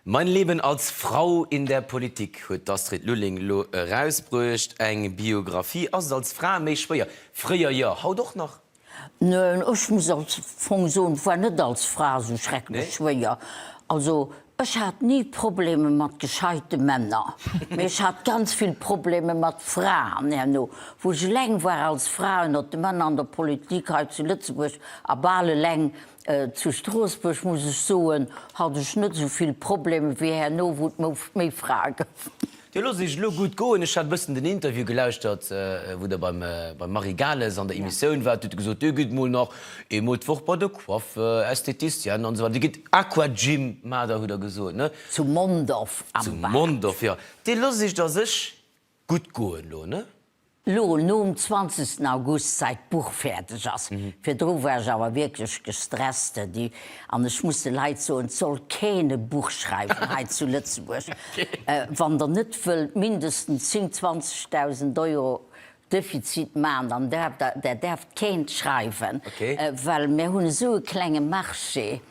Mein Leben als Frau in der Politik huet d'Astrid Lulling elo erausbruecht. Eng Biographie. Ass et als Fra méi schwéier? Fréier jo, haut och nach? Neen, ech muss am Fong soen, et war net als Fra esou schrecklech schwéier. Also ech hat ni Probleme mat gescheite Männer, mee ech hat ganz vill Probleme mat Fraen herno, wou ech eleng war als Fra ënnert de Männer an der Politik hei zu Lëtzebuerg a bal eleng zu Stroossbuerg, muss ech soen, hat ech net esou vill Probleme wéi herno, wou et méi Frae gouf. Dir loosst Iech elo gutt goen. Ech hat e bëssen den Interview gelauschtert, wou Der beim Marie Gales an der Emissioun waart. Dir hutt gesot, Dir gitt mol nach eemol d'Woch bei de Coiffeur, Esthéticienne an esou weider. Dir gitt Aquagym maacht Der, hutt Der gesot, ne? Zu Mondorf am Zu Mondorf, jo. Dir loosst Iech et a sech gutt goen elo, ne? Lo, nom 20 August, seit d'Buch fäerdeg ass. Virdru war ech awer wierklech gestresst, déi, an ech muss de Leit soen, et soll keen e Buch schreiwen hei zu Lëtzebuerg, wann der net wëllt mindestens 10, 20.000 Euro Defizit maachen, dann däerft der, der däerft keent schreiwen, well mir hunn esou e klenge Marché.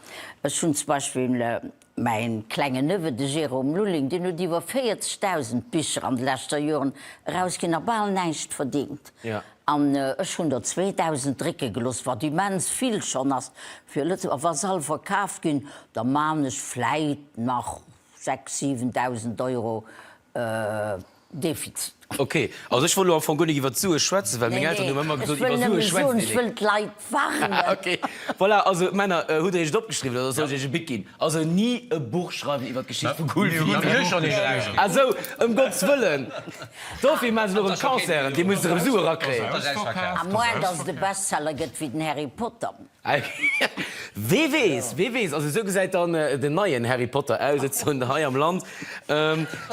Ech hunn zum Beispill Mäin klengen Neveu, de Jérôme Lulling, deen huet iwwer 40.000 Bicher an de leschter Joren erausginn a bal näischt verdingt. An ech hunn der 2.000 drécke gelooss, wat immens vill schonn ass fir Lëtzebuerg. A wa se all verkaf ginn, da man ech vläit nach 6, 7.000 Euro Defizit. Ok, also ech wollt elo am Fong guer nik iwwer d'Sue schwätzen, well meng Elteren hu mer ëmmer gesot, iwwer Sue schwätzt een nik. Ech wëll d'Leit warnen. Ok, voilà, also Männer, hutt der iech et opgeschriwwen oder soll ech iech e Bic ginn? Also ni e Buch schreiwen iwwer d'Geschicht vu Cool Mir hunn schonn eent erausginn. Ah sou, ëm Gottes Wëllen! Dofir maache se elo erëm Concerten, dir musst erëm Sue erakréien. À moins dass et e Bestseller gëtt wéi den Harry Potter. Wee weess, wee weess. Also esou gesäit dann den neien Harry Potter aus, et soen hei am Land.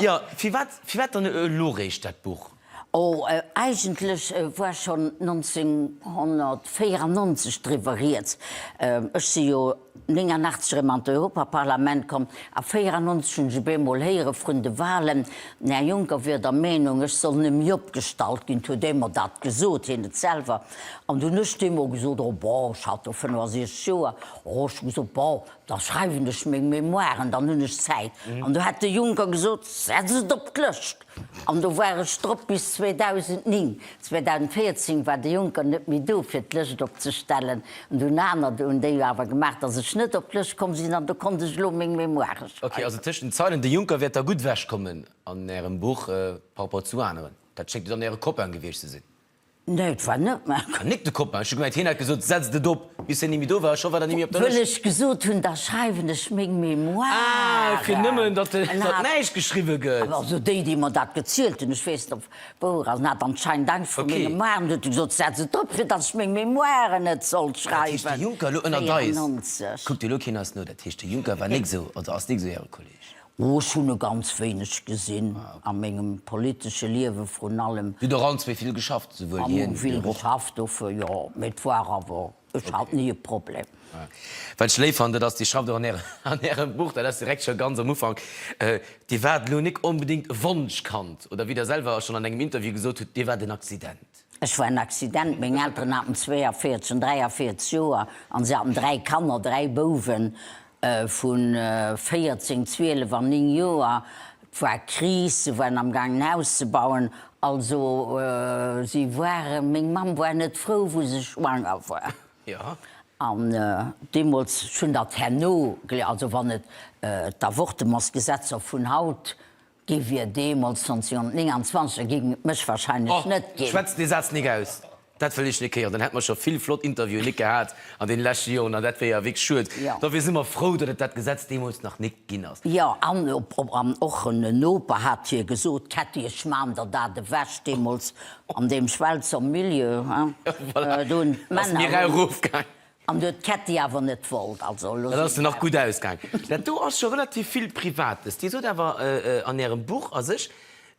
Jo, firwat, firwat dann elo réischt dat Buch? Oh, eigentlech war schonn 1994 driwwer rieds. Ech si jo 89 erëm an d'Europaparlament komm a 94 hunn ech op eemol héiere vrun de Wahlen, den Här Juncker wier der Meenung, ech soll net méi opgestallt ginn. Et huet ee mer dat gesot, hien net selwer. An du hunn ech deemol gesot, oh bon, ech hat do 65 Joer, oh, ech hu gesot, bon, da schreiwen ech meng Mémoiren, dann hunn ech Zäit. An du hätt de Juncker gesot, setz et op d'Lëscht. An do war ech drop bis 2009. 2014 war de Juncker net méi do, fir d'Lëscht opzestellen. An du hunn aner, hunn déi awer gemaach, datt ech net op d'Lëscht komm sinn, an do konnt ech elo meng Mémoire schreiwen. Ok, also tëscht den Zeilen, de Juncker wäert da gutt ewechkommen an Ärem Buch par rapport zu aneren. Dat schéngt jo dann Äre Copain gewiescht ze sinn. Nee, et war net mäi. Ah, nik de Copain. Ech hu gemengt, hien hätt gesot, Setzt et op, bis hien ni méi do war. Scho war der ni méi op der Wëll Lëscht. ech gesot hunn, da schreiwen ech meng Mémoiren. Ah, fir nëmmen, datt datt näischt geschriwwe gëtt. Also déi, déi mer dat gezielt hunn, ech weess net, ob wouer ass, en hat anscheinend Angscht vru menge Mémoiren, huet e gesot, Setz et op, fir datt ech meng Mémoiren net soll schreiwen. Dat heescht, de Juncker, elo ënnert eis, 94. Kuckt elo keen eis no, dat heescht, de Juncker war nik esou, oder ass nik esou Äre Kolleg? Oh, ech hunn e ganz wéineg gesinn a mengem politesche Liewe vrun allem. Dir hutt och allen zwee vill geschafft, souwuel hien wéi der och. Vill geschafft, dofir jo, mee et war awer, ech hat ni e Problem. Wat ech léif fannen, dat ass, Dir schreift och an Ärem Buch, dat ass direkt scho ganz am Ufank, Dir waart elo nik onbedéngt e Wonschkand, oder wéi Der selwer schonn an engem Interview gesot hutt, Dir waart en Accident. Ech war en Accident. Meng Elteren haten 42 an 43 Joer an se haten 3 Kanner, 3 Bouwen. Vu 14, 12 an 9 Joer. Et war Kris, se waren am gaangen Haus ze bauen. Also si waren, meng Mamm war net frou wou se schwanger war. An deemools, ech hunn dat herno gelies, also wann et d'Avortementsgesetzer vun haut Gi wier deemools 1929, da géing et mech wahrscheinlech net ginn. Oh, schwätz dee Saz nik aus, dat wëll ech nik héieren. Dann hätt mer scho vill flott Interviewen nik gehat an deene leschte Joren, an dat wier jo wierklech schued. Dofir si mer frou, datt et dat Gesetz deemools nach nik ginn ass. Jo, an an och en Noper hat hir gesot, Kätti, ech maan der dat ewech. Deemools an deem Schwelzer Milieu, hein, do hunn d'Männer hunn. An huet d'Kätti awer net wollt. Also elo Dat ass nach gutt ausgaang. Dat do ass scho relativ vill Privates. Dir sot awer an Ärem Buch a sech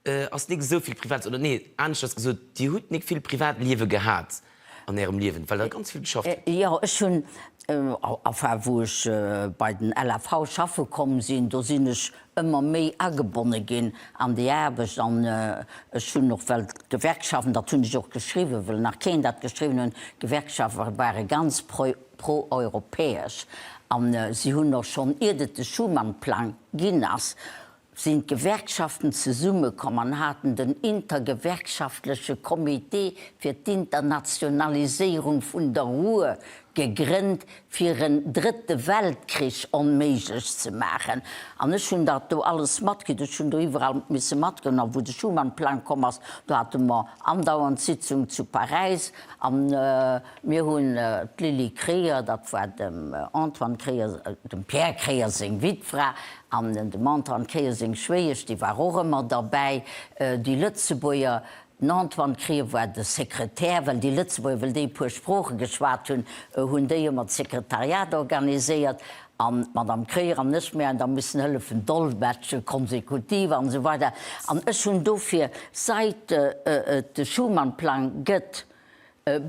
ass nik esou vill Privates, oder nee, aneschters gesot, Dir hutt nik vill Privatliewe gehat an Ärem Liewen, well Der ganz vill geschafft hutt. Jo, ech hunn, enfin wou ech bei den LAV schaffe komm sinn, do sinn ech ëmmer méi agebonne ginn an déi Aarbecht an ech hunn och, well d'Gewerkschaften, dat hunn ech och geschriwwen, well nach keen dat geschriwwen hunn, d'Gewerkschafte ware ganz. pro-europäesch an si hunn och schonn iert et de Schuman-Plang ginn ass, sinn d'Gewerkschaften zesummekomm an haten den intergewerkschaftleche Comité fir d'Internationaliséierung vun der Ruhr gegrënnt, fir en drëtte Weltkrich onméiglech ze maachen. An ech hunn dat do alles matkritt, ech hunn do iwwerall misse matgoen. A wou de Schuman-Plang komm ass, do hate mer andauernd Sitzung zu Paräis an Mir hunn d'Lily Kreer, dat war dem Antoine Kreer, dem Pierre Kreer seng Wittfra, an dem Antoine Kreer seng Schwéiesch, déi war och ëmmer derbäi. Déi Lëtzebuerger, den Antoine Kreer war de Sekretär, well déi Lëtzebuerger, well déi e puer Sprooche geschwat hunn, hunn déi ëmmer d'Sekretariat organiséiert. An d'Madame Kreer an ech, mir hunn da missen hëllefen dolmetsche, konsekutiv an esou weider. An ech hunn dofir, seit et de Schuman-Plang gëtt,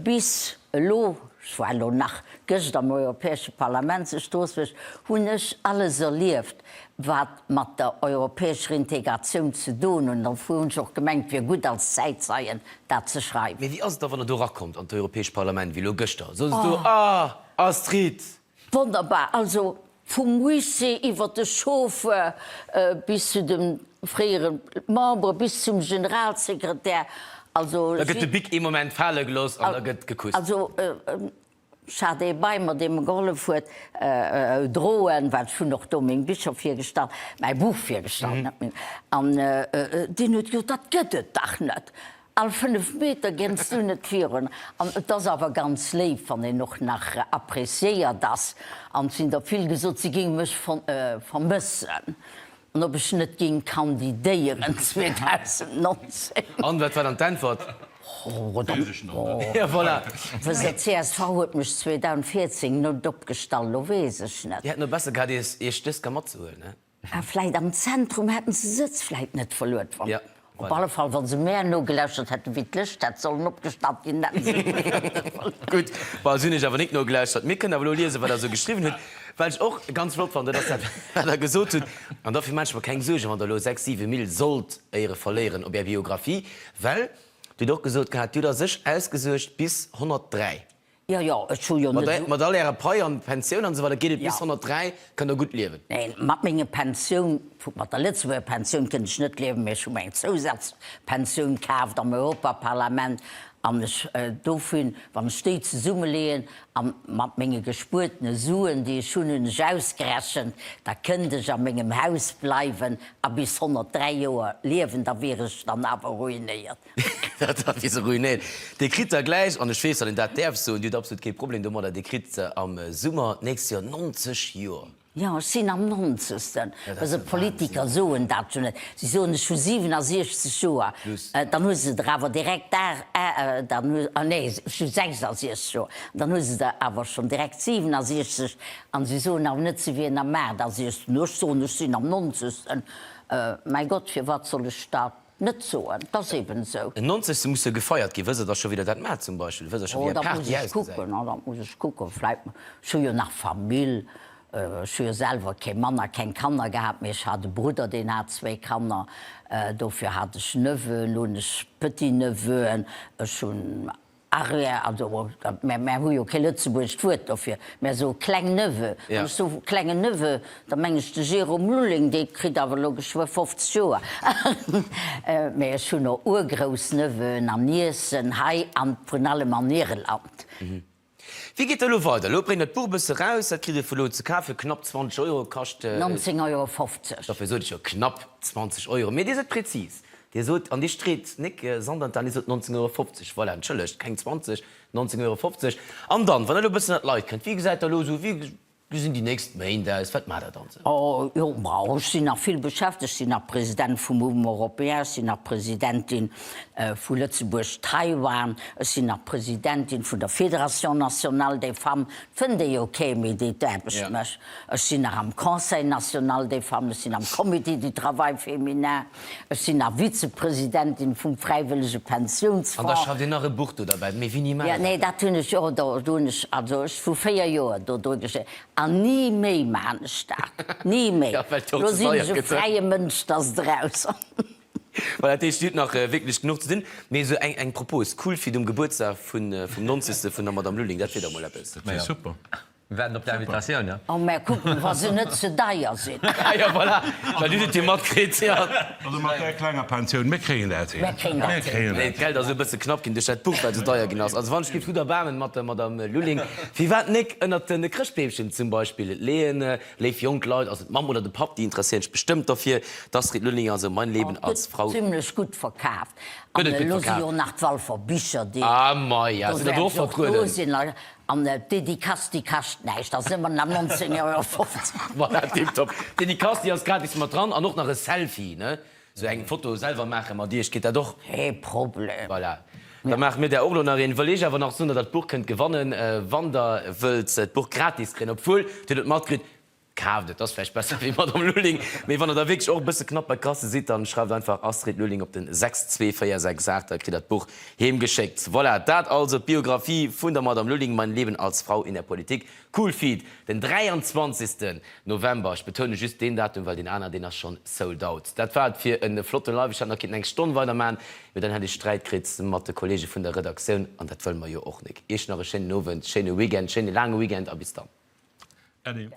Bis elo, ech war elo nach gëscht am Europäesche Parlament zu Stroossbuerg, hunn ech alles erlieft, wat mat der europäescher Integratioun ze doen hunn. Dofir hunn ech och gemengt, et wier gutt als Zäitzeien dat ze schreiwen. Mee wéi ass et da, wann Der do erakommt an d'Europäescht Parlament, wéi elo gëschter? Soss do, Ah, Astrid! Wonnerbar! Also vum Huissier iwwer de Chauffeur bis zu de fréiere Membere bis zum Generalsekretär, also. Da gëtt de Bic ee Moment fale gelooss an da gëtt gekusst. Also ech hat ee bei mer, dee mer gehollef huet droen, well ech hunn och do meng Bicher virgestallt, mäi Buch virgestallt, net meng, an deen huet gesot, dat gëtt et dach net. All 5 Meter genns du net virun. An et ass awer ganz léif, wann een och nach appréciéiert ass. An et sinn der vill gesot, si géinge mech vermëssen an ob ech net géing kandidéieren 2019. An, wat war dann d'Äntwert? Jo, voilà. Wësst Der, csv huet mech 2014 net opgestallt, lo weess ech net. Dir hätt no besser gehat, Iech dës ka matzehuelen, he? A vläit am Zentrum hätten se Sëtz vläit net verluer. Wann, op alle Fall, wa se mär nogelauschtert hätten, wéi d'Lëscht hätt sollen opgestallt ginn, hätten se se net verluer. Gutt, bon, si hunn iech awer nik nogelauschtert. Mir kënnen awer elo liesen, wat der esou geschriwwen hutt. Wat ech och ganz flott fannen, dat ass dat, wat der gesot hutt, an dofir maache ech mer keng Suergen, wann der elo 6, 7 Mille sollt éiere verléieren op är Biographie, well Dir hutt och gesot gehat, Dir hutt a sech ausgesuergt bis 103. Jo, jo, ech hu jo net esou. Mat all Ärer Pai an Pensioun an esou weider geet et bis 103, kënnt Der gutt liewen. Neen, mat menger Pensioun, mat der Lëtzebuerger Pensioun kënnt ech net liewen, mee ech hu mer eng Zousazpensioun kaaft am Europaparlament an ech dovun, wann ech déi zesummeleeën a mat menge gespuertene Suen, déi ech hunn, hunn ech ausgerechent, da kënnt ech a mengem Haus bleiwen a bis 103 Joer liewen, da wier ech dann awer ruinéiert. Dat ass wéi se ruinéiert. Dir kritt der gläich, an ech weess, datt een dat däerf soen, Dir hutt absolut kee Problem domadder, Dir kritt am Summer d'nächst Joer 90 Joer. Jo, ech sinn am nonzegsten. Wësse Politiker soen dat jo net. Si soen, ech hu 67 Joer. Dann hu se der awer direkt, dann hu, ah nee, ech hu 66 Joer. Dann hu se der awer schonn direkt 67. An si soen awer net, si wieren am 68. Ech soen, ech sinn am nonzegsten. Mäi Gott, firwat soll ech dat Net soen, 't ass eben esou. En Nonzegste muss jo gefeiert ginn. Wësst Der da scho wéi Der dat maacht zum Beispill? Wësst Der scho wéi Är Oh, dat muss Party ech ausgesäit? kucken, oh, dat muss ech kucken. Vläit, ech hu jo nach Famill, ech hu jo selwer kee Mann a keng Kanner gehat, mee ech hat e Brudder, deen hat zwéi Kanner, dofir hat ech Neveuen, elo hunn ech Petit-Neveuen, ech hunn Arrière, also mä mär hu jo kee lëtzebuergescht Wuert dofir, mär soe kleng Neveu. Wann ech soe klengen Neveu, da meng ech de Jérôme Lulling, dee kritt awer elo geschwë 50 Joer. Mä ech hunn och urgrouss Neveuen an Niecen hei an vrun allem an Irland. Wéi geet dat elo weider? Elo bréngt der d'Buch e bësse raus, dat kritt ee vu elo ze kafen, knapp 20 Euro kascht. 19,50 Euro. Dofir sot ech jo knapp 20 Euro. Mee Dir sidd prezis. Dir sot, an Dir street nik, sondern dann, Dir sot 19,50 Euro. Voilà, entschëllegt, keng 20, 19,50 Euro. An dann, wann der elo e bëssen an d'Leit kënnt, wéi gesäit da elo esou, wéi gesinn déi nächst Méint aus, wat maacht Der dann esou? Oh jo, ma ech sinn nach vill beschäftegt. Ech sinn nach President vum Mouvement Européen, ech sinn nach Presidentin vu Lëtzebuerg-Taiwan, ech sinn nach Presidentin vun der Fédération nationale des femmes. Et fënnt ee jo kee méi, dee d'Aarbecht mécht. Ech sinn nach am Conseil national des femmes, ech sinn am Comité du travail féminin. Ech sinn nach Vizepresidentin vum fräiwëllege Pensiounsfonds. An da schreift Dir nach e Buch do derbäi. Mee wéini maacht Der dat? Nee, dat hunn ech jo, do hunn ech, also ech vu 4 Joer do dru geschriwwen. An ni méi maan ech dat. Ni méi. Ja, well et jo Lo ze sinn deier ech e gëtt. fräie Mënsch, da ass et eraus. Voilà, dat heescht, Dir hutt nach wierklech genuch ze dinn. Mee esou eng, eng Propos, cool fir um Gebuertsdag vun, vum 90. vun der Madame Lulling, dat wier da mol eppes. Dat wier super. Mir waarden op d'Invitatioun, ne? Oh, mär kucken, wa se net ze deier sinn. Ah jo, voilà, well du hutt et jo matkritt, jo. Also mat där klenger Pensioun, mir kréien dat hin. Mir kréien dat hin. Nee, d'Geld ass e bësse knapp ginn duerch dat Buch, wat esou deier ginn ass. Also wann ech géif gutt erbaarmen mat der Madame Lulling, firwat nek ënnert de Chrëschtbeemchen zum Beispill leeën? Léif jonk Leit, also d'Mamm oder de Papp, déi interesséieren sech bestëmmt derfir. D'Astrid Lulling, also Mein Leben als Frau. Gëtt zimlech gutt verkaaft. Gëtt An et gutt elo si verkaaft? jo nach d'Walfer Bicher, déi Ah maja, do sinn der do wäerten och se och do vertrueden? sinn. An d'Dedicace, déi kascht näischt, ass ëmmer nach 19,50 Euro. Voilà, tiptop. D'Dedicace, déi ass gratis mat dran an och nach e Selfie, ne? Sou eng Foto selwer maache mat Iech, geet dat och? Kee Problem. Voilà, da maache mir där och elo nach een. Wëll Iech awer nach soen, datt Der d'Buch kënnt gewannen, wann Der wëllt d'Buch gratis kréien, obwuel, Dir hutt et matkritt, Kaaft et, ass vläicht besser wéi Madame Lulling, mee wann der da wierklech och e bësse knapp bei Kasse sidd, dann schreift einfach Astrid Lulling op den 62468, da kritt der d'Buch heem geschéckt. Voilà, dat also d'Biographie vun der Madame Lulling, Mein Leben als Frau in der Politik. Cool Feed, den 23 November, ech betoune just deen Datum, well deen aner, deen ass schonn sold out. Dat war et fir e flotte Live, ech hätt nach kinnten eng Stonn weider maachen, mee dann hätt ech Sträit kritt mat de Kollege vun der Redaktioun an dat wëlle mer jo och nik. Iech nach e schéinen Owend, schéine Weekend, schéine laange Weekend a bis dann. Äddi.